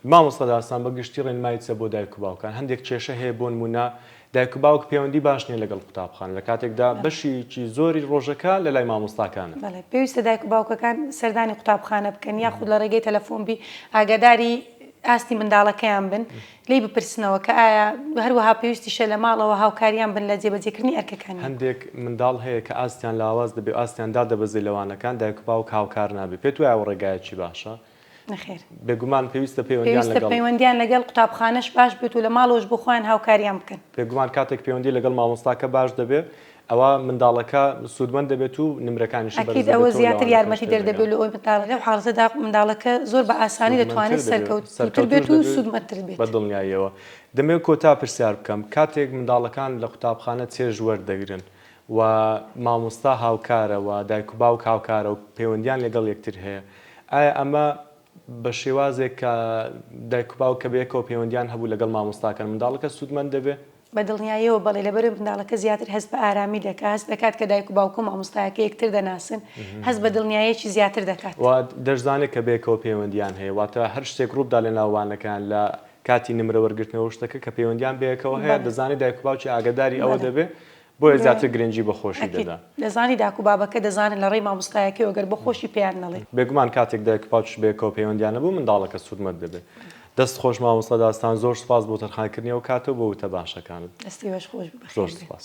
مامۆستا داستان بە گشتی ڕێنمایی چە بۆ دایک و باوکان؟ هەندێک کێشە هەیە بۆ نموونە دایک و باوک پەیوەندی باش نیە لەگەڵ قوتابخانە لە کاتێکدا بەشێکی زۆری ڕۆژەکە لە لای مامۆستاکانە. بەڵێ پێویستە دایک و باوکەکان سەردانی قوتابخانە بکەن یاخود لە ڕێگەی تەلەفۆن بی ئاگاداری ئاستی منداڵەکەیان بن لێی بپرسنەوە کە ئایا هەروەها پێویستیشە لە ماڵەوە هاوکاریان بن لە جێبەجێکردنی ئەرکەکانیان. هەندێک منداڵ هەیە کە ئاستیان لاواز دەبێ و ئاستیان دادەبەزێ لە وانەکان دایک و باوک هاوکار نابێ پێت وایە ئەوە ڕێگایەکی باشە؟ نەخێر. بێگومان پێویستە پەیوەندیان پێویستە لەگەڵ. پەیوەندیان لەگەڵ قوتابخانەش باش بێت و لە ماڵەوەش بۆ خۆیان هاوکاریان بکەن. بێگومان کاتێک پەیوەندی لەگەڵ مامۆستاکە باش دەبێت ئەوا منداڵەکە سوودمەند دەبێت و نمرەکانیشی بەرز ئەکید ئەوە دەبێتەوە زیاتر لە وانەکانیش یارمەتی دەر تێدەگا. دەبێت لۆ ئەوەی منداڵ لەو حاڵەتەدا منداڵەکە زۆر بە ئاسانی دەتوانێت سوودمەندتر دەبێت سەرکەوتووتر بێت سەرکەوتووش و دەبێت سوودمەندتر بێت. بە دڵنیاییەوە. دەمەوێت کۆتا پرسیار بکەم کاتێک منداڵەکان لە قوتابخانە چێژ وەردەگرن و مامۆستا هاوکارە و دایک و باوک هاوکارە و پەیوەندیان لەگەڵ یەکتر هەیە ئایا ئەمە بە شێوازێک کە دایک و باوک کە بەیەکەوە پەیوەندیان هەبوو لەگەڵ مامۆستاکان منداڵەکە سوودمەند دەبێ؟ بە دڵنیاییەوە بەڵێ، لەبەرئەوەی منداڵەکە زیاتر هەست بە ئارامی دەکات، هەست دەکات کە دایک و باوک و مامۆستایەکە یەکتر دەناسن، هەست بە دڵنیاییەکی زیاتر دەکات. و دەشزانێت کە بەیەکەوە پەیوەندیان هەیە، واتە هەر شتێک ڕووبدا لەناو وانەکەیان لە کاتی نمرە وەرگرتنەوە شتەکە کە پەیوەندیان بەیەکەوە هەیە دەزانێت دایک و باوکی ئاگاداری ئەوە دەبێ بۆیە زیاتر گرنگی بە خۆشی دەدا. دەزانی داک و بابەکە دەزانن لە ڕێی مامۆستایەکەیەوە گەر بۆ خۆشی پێیان نەڵێ. بێگومان کاتێک دایک و باوکیش بەیەکەوە پەیوەندیان هەبوو منداڵەکە سوودمەند دەبێت. دەست خۆش مامۆستا داستان زۆر سوپاس بۆ تەرخانکردنی ئەو کاتە و بۆ وتە باشەکانت. دەستی بەش خۆش بی زۆر بەخێر بێن. سوپاس.